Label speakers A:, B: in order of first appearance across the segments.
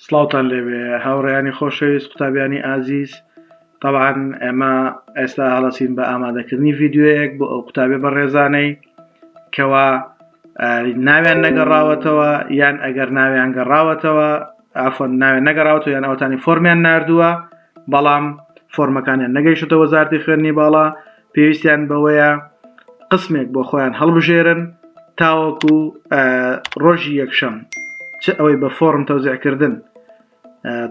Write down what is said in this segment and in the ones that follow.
A: سڵاوتان لێبێ هاوڕێیانی خۆشەویست قوتابیانی ئازیز تەبعەن ئێمە ئێستا هەڵەسین بە ئامادەکردنی ڤیدیۆیەک بۆ ئەو قوتابی بەڕێزانەی کەوا ناویان نەگەڕاوەتەوە یان ئەگەر ناویان گەڕاوەتەوە ئافۆن ناوێن نەگەڕاوەتەوە یان ئەوتانی فۆرمیان نردووە بەڵام فۆرمەکانیان نەگەیشتە وەزارتی خوێندنی باڵا پێویستیان بەوەیە قسمێک بۆ خۆیان هەڵبژێرن تاوەکو ڕۆژی یەکشەم چ ئەوەی بە فۆرم تەوزیعکردن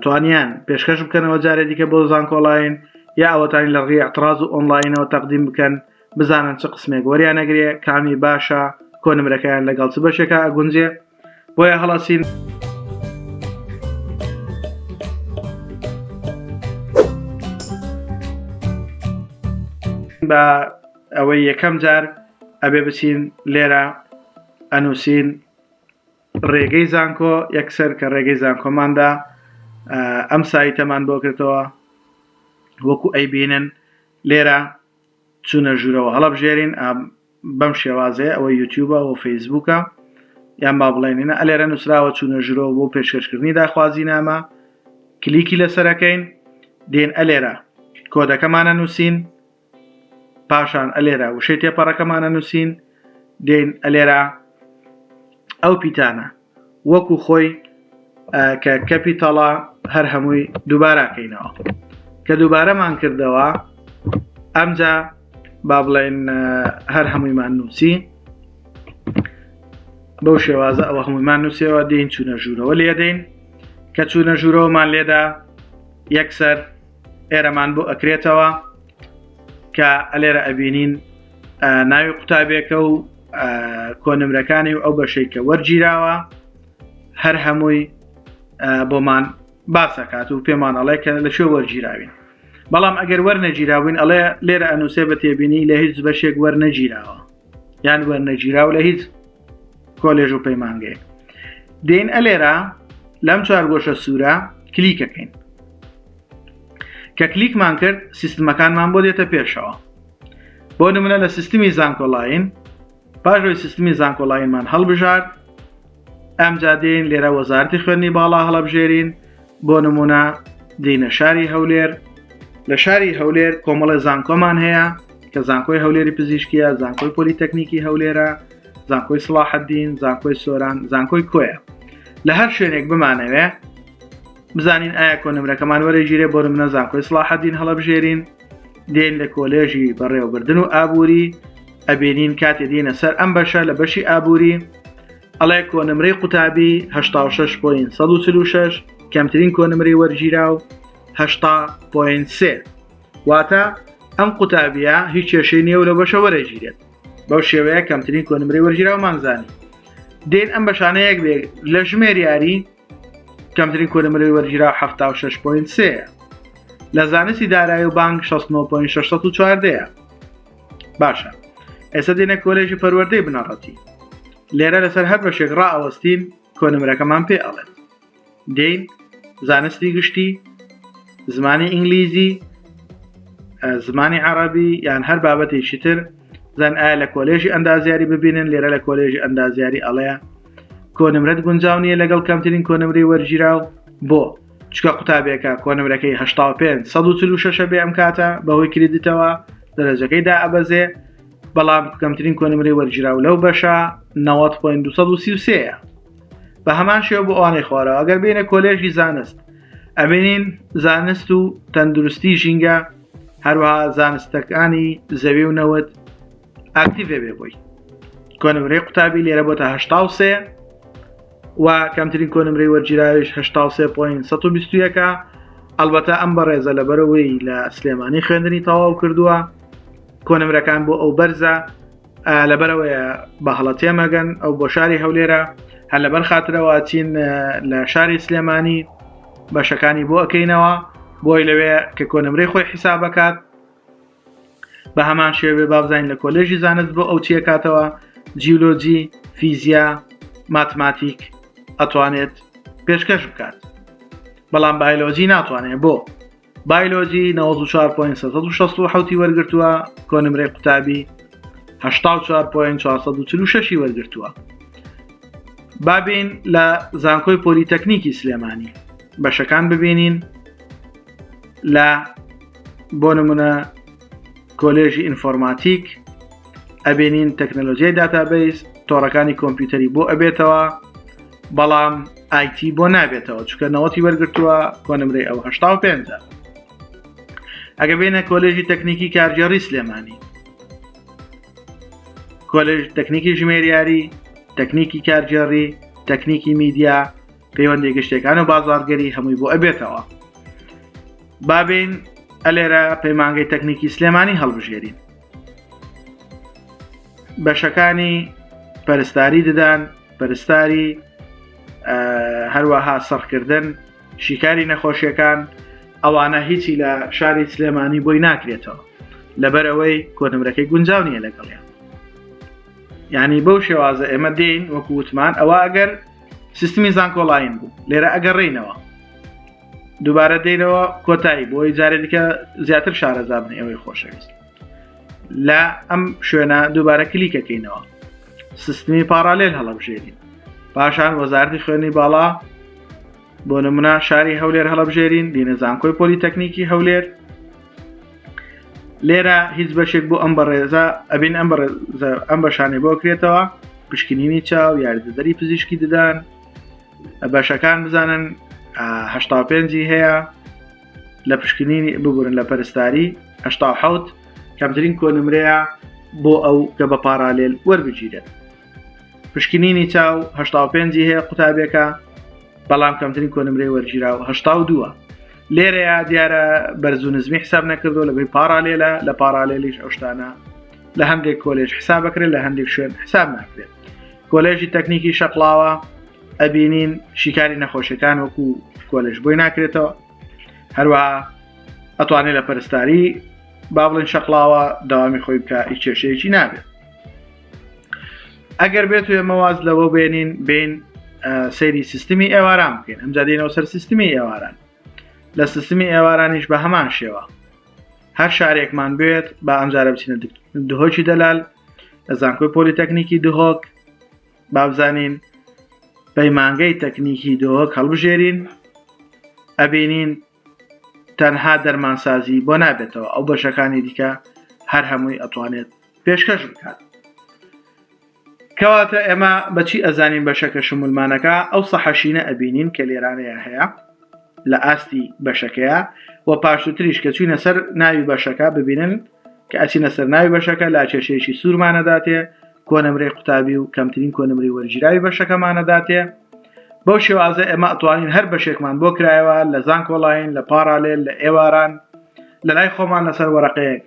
A: توانیان پێشکەش بکەنەوە جارێ دیکە بۆ زانکۆلاین یا ئەوەتانی لە ڕێی اعتراض و ئۆنلاینەوە تەقدیم بکەن بزانن چ قسمێک وەریانەگرێ کامی باشە کۆنمرەکەیان لەگەڵ چ بەشێکە ئەگونجێ بۆیە هەڵەسین بە ئەوەی یەکەم جار ئەبێ بچین لێرە ئەنووسین ڕێگەی زانکۆ یەکسەر کە ڕێگەی زانکۆماندا ئەم سایتەمان بۆ کردەوە وەکو ئەیبینن لێرە چوونە ژوورەوە هەڵەبژێرین بەم شێوازەیە ئەوە یوتیوبە و فەیسبووکە یان با بڵێنینە ئەلێرە نووسراوە چوونە ژورەوە بۆ پێشکەشکردنی داخوازی نامە کلیکی لەسەرەکەین دێن ئەلێرە کۆدەکەمانە نووسین پاشان ئەلێرە وشەی تێپەڕەکەمانە نووسین دێن ئەلێرە ئەو پیتانە وەکو خۆی کە capital ە هەر هەمووی دووباراکەینەوە کە دووبارەمان کردەوە ئەمجا با بڵێن هەر هەموویمان نووسی بەو شێوازە ئەوە هەموویمان نووسەوە دێین چوونە ژوورەوە لێدەین کە چوونە ژوورەوەمان لێدا یەکسەر ئێرەمان بۆ ئەکرێتەوە کە ئەلێرە ئەبینین ناوی قوتابێکە و کۆنمرەکانی و ئەو بەشەی کە وەرگیراوە هەر هەمووی بۆمان باسەکات و پێمان ئەڵێ کە لە کوێ وەرگیراوین بەڵام ئەگەر وەرنەگیراوین ئەڵێ لێرە ئەنووسێ بە تێبینی لە هیچ بەشێک وەرنەگیراوە یان وەرنەگیراو لە هیچ کۆلێژ و پەیمانگەیەک دێن ئەلێرە لەم چوارگۆشە سوورە کلیکەکەین کە کلیکمان کرد سیستمەکانمان بۆ دێتە پێشەوە بۆ نمونە لە سیستمی زانکۆلاین پاش ئەوەی سیستمی زانکۆلاینمان هەڵبژارد ئەمجا دێین لێرە وەزارتی خوێندنی باڵا هەڵەبژێرین بۆ نمونە دینە شاری هەولێر لە شاری هەولێر کۆمەڵی زانکۆمان هەیە کە زانکۆی هەولێری پزیشکیە زانکۆی پۆلیتەکنیکی هەولێرە زانکۆی سڵاحەدین زانکۆی سۆران زانکۆی کۆیە لە هەر شوێنێک بمانەوێ بزانین ئایا کۆنمرەکەمان وەرەگیرێ بۆ نمونە زانکۆی سڵاحەدین هەڵەبژێرین دێن لە کۆلێژی بەڕێوەبردن و ئابووری ئەبینین کاتێ دێنە سەر ئەم بەشە لە بەشی ئابووری ئەڵێ کۆنمرەی قوتابی 86.146 کەمترین کۆنمرەی وەرگیراو 80.3 واتە ئەم قوتابیە هیچ کێشەی نییە و لە بەشە وەرەگیرێت بەو شێوەیە کەمترین کۆنمرەی وەرگیراومان زانی دێن ئەم بەشانە یەک بێ لە ژمێریاری کەمترین کۆنمرەی وەرگیراو 76.3 لە زانستی دارایی و بانک 69.614 باشە ئێستا دێنە کۆلێژی پەروەردەی بنەڕەتی لێرە لەسەر هەر بەشێک ڕائەوەستین کۆنمرەکەمان پێ ئەڵێت دێین زانستی گشتی زمانی ئینگلیزی زمانی عەڕەبی یان هەر بابەتێکی تر زان ئایا لە کۆلێژی ئەندازیاری ببینن لێرە لە کۆلێژی ئەندازیاری ئەڵێ کۆنمرەت گونجاو نییە لەگەڵ کەمترین کۆنمرەی وەرگیراو بۆ چکە قوتابێکە کۆنمرەکەی 85 146 بێ ئەم کاتە بەهۆی کریدتەوە دەرەجەکەی دا ئەبەزێ بەڵام کەمترین کۆنمرەی وەرگیراو لەو بەشە 90.233 بە هەمان شێوە بۆ ئەوانەی خوارەوە ئەگەر بینە کۆلێژی زانست ئەبینین زانست و تەندروستی ژینگە هەروەها زانستەکانی زەوی و نەوت ئاکتیڤێ بێ بۆی کۆنمرەی قوتابی لێرە بۆتە 83 و کەمترین کۆنمرەی وەرگیراویش 83.121 ئەلبەتە ئەم بەڕێزە لەبەرەوەی لە سلێمانی خوێندنی تەواو کردووە کۆنمرەکان بۆ ئەو بەرزە لەبەرەوەیە بە هەڵە تێمەگەن ئەو بۆ شاری هەولێرە هەر لەبەر خاترەوە چین لە شاری سلێمانی بەشەکانی بۆ ئەەکەینەوە بۆی لەوێ کە کۆنمرەی خۆی حیسابەکات بە هەمان شێوێ بابزانین لە کۆلێژی زانست بۆ ئەو چیە کاتەوە جیولۆجی فیزیا ماتماتیک ئەتوانێت پێشکەش بکات بەڵام بایلۆجی ناتوانێت بۆ بایلۆجی 94.367 وەرگرتووە کۆنمرەی قوتابی 84.446 وەرگرتووە بابین لە زانکۆی پۆلیتەکنیکی سلێمانی. بەشەکان ببینین لە بۆ نمونە کۆلێژی ئینفۆرماتیک ئەبینین تەکنەلۆژیای database تۆڕەکانی کۆمپیوتەری بۆ ئەبێتەوە بەڵام IT بۆ نابێتەوە چکە نەوەتی وەرگتووە کۆنمرەی ئەو 85 ئەگە بێنە کۆلێژی تەکنیکی کارگێڕی سلێمانی کۆلێژ تەکنیکی ژمێریاری تەکنیکی کارگێڕی تەکنیکی میدیا پەیوەندی گشتەکان و بازارگەری هەمووی بۆ ئەبێتەوە بابین ئەلێرە پەیمانگەی تەکنیکی سلێمانی هەڵبژێرین بەشەکانی پەرستاری ددان پەرستاری هەروەها سڕکردن شیکاری نەخۆشیەکان ئەوانە هیچی لە شاری سلێمانی بۆی ناکرێتەوە لەبەر ئەوەی کۆنمرەکەی گونجاو نییە لەگەڵیان یعنی بەو شێوازە ئێمە دێین وەکو وتمان ئەوە ئەگەر سیستمی زانکۆلاین بوو لێرە ئەگەڕێینەوە دووبارە دێنەوە کۆتایی بۆی جارێ دیکە زیاتر شارەزا بن ئێوەی خۆشەویست لە ئەم شوێنە دووبارە کلیکەکەینەوە سیستمی پاڕالێل هەڵەبژێرین پاشان وەزارتی خوێنی باڵا بۆ نمونە شاری هەولێر هەڵەبژێرین دینە زانکۆی پۆلی تەکنیکی هەولێر لێرە هیچ بەشێک بۆ ئەم بەڕێزە ئەبین ئەم بەڕێزە ئەم بەشانەی بۆ کرێتەوە پشکنینی چاو یاریدەدەری پزیشکی ددان بەشەکان بزانن پێنجی هەیە لە پشکنینی ببورن لە پەرستاری 87 کەمترین کۆنمرەیە بۆ ئەو کە بە پارالێل وەربگیرێت پشکنینی چاو 85 هەیە قوتابێکە بەڵام کەمترین کۆنمرەی وەرگیراو 82 لێرەیە دیارە بەرز و نزمی حساب نەکردو لە بەی پارالێلە لە پارالێلیش ئەو شتانە لە هەندێک کۆلێژ حساب بکرێت لە هەندێک شوێن حساب ناکرێت کۆلێژی تەکنیکی شەقڵاوە ئەبینین شیکاری نەخۆشیەکان وەکو کۆلێژ بۆی ناکرێتەوە هەروەها ئەتوانێت لە پەرستاری با بڵێن شەقڵاوە داوامی خۆی بکە هیچ کێشەیەکی نابێت ئەگەر بێت و ئێمە واز لەوە بێنین بین سەیری سیستمی ئێواران بکەین ئەمجا دێنەوە سەر سیستمی ئێواران لە سیستمی ئێوارانیش بە هەمان شێوە هەر شارێکمان بێت با ئەمجارە بچینە دهۆکی دەلال لە زانکۆی پۆلیتەکنیکی دهۆک بابزانین پەیمانگەی تەکنیکی دهۆک هەڵبژێرین ئەبینین تەنها دەرمانسازی بۆ نابێتەوە ئەو بەشەکانی دیکە هەر هەمووی ئەتوانێت پێشکەش بکات کەواتە ئێمە بەچی ئەزانین بەشەکە شمولمانەکە ئەو سەحەشینە ئەبینین کە لێرانەیە هەیە لە ئاستی بەشەکەیە و پاشتریش کە چوینە سەر ناوی بەشەکە ببینن کە ئەچینە سەر ناوی بەشەکە لاکێشەیەکی سوورمانەداتێ کۆنمرەی قوتابی و کەمترین کۆنمرەی وەرگیراوی بەشەکەمانەداتێ بەو شێوازە ئێمە ئەتوانین هەر بەشێکمان بۆ کرایەوە لە زانکۆلاین لە پاڕالێل لە ئێواران لە لای خۆمان لەسەر وەرەقەیەک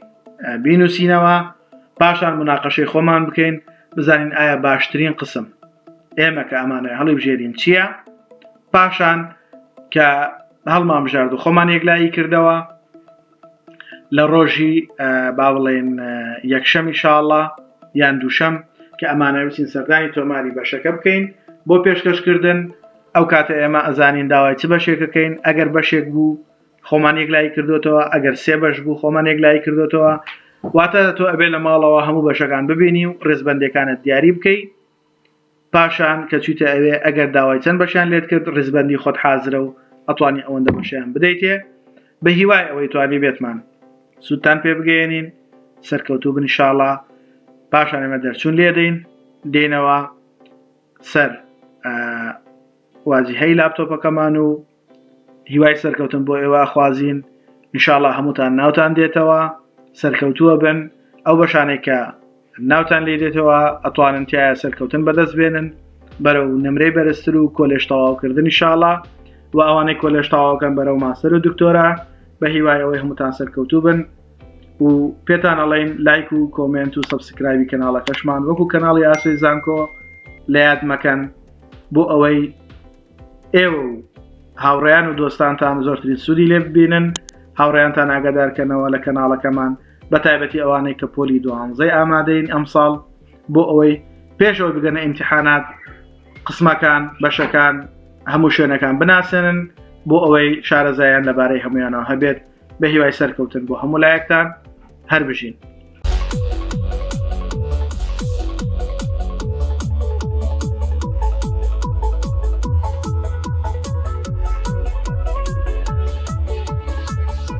A: بینوسینەوە پاشان مناقەشەی خۆمان بکەین بزانین ئایا باشترین قسم ئێمە کە ئەمانە هەڵیبژێرین چییە پاشان کە هەڵمان بژارد و خۆمان یەکلایی کردەوە لە ڕۆژی با بڵێن یەکشەم ئیشاڵە یان دووشەم کە ئەمانە بچین سەردانی تۆماری بەشەکە بکەین بۆ پێشکەشکردن ئەو کاتە ئێمە ئەزانین داوای چ بەشێکەکەین ئەگەر بەشێک بوو خۆمان یەکلایی کردوتەوە ئەگەر سێ بەش بوو خۆمان یەکلایی کردوتەوە واتە تۆ ئەبێ لە ماڵەوە هەموو بەشەکان ببینی و ڕێزبندەکانت دیاری بکەیت پاشان کە چویتە ئەوێ ئەگەر داوای چەند بەشیان لێت کرد ڕیزبەندی خۆت حازرە و ئەتوانی ئەوەندە بەشیان بدەیتێ بە هیوای ئەوەی توانی بێتمان سوودتان پێ بگەیەنین سەرکەوتوو بن ئینشاڵا پاشان ئێمە دەرچوون لێدەین دێنەوە سەر واجهەی لاپتۆپەکەمان و هیوای سەرکەوتن بۆ ئێوە ئەخوازین انشاءاللە هەمووتان ناوتان دێتەوە سەرکەوتووە بن ئەو بەشانێک کە ناوتان لێ دێتەوە ئەتوانن تایە سەرکەوتن بەدەست بێنن بەرەو نمرەی بەرزتر و کۆلێژ تەواوکردن ئینشاءاللە و ئەوانەی کۆلێژ تەواوکەن بەرەو ماستەر و دکتۆرا بە هیوای ئەوەی هەمووتان سەرکەوتوو بن و پێتان ئەڵێن لایک و comment و subscribe ی کەناڵەکەشمان وەکو کەناڵی ئاسۆی زانکۆ لە یاد مەکەن بۆ ئەوەی ئێوە و هاوڕێیان و دۆستانتان زۆرترین سوودی لێ ببینن هاوڕێیانتان ئاگادارکەنەوە لە کەناڵەکەمان بە تایبەتی ئەوانەی کە پۆلی دوانزەی ئامادەین ئەمساڵ بۆ ئەوەی پێشەوە بگەنە ئیمتحانات قسمەکان بەشەکان هەموو شوێنەکان بناسێنن بۆ ئەوەی شارەزایان لەبارەی هەمویانەوە هەبێت بە هیوای سەرکەوتن بۆ هەموو لایەکتان هەر بژین.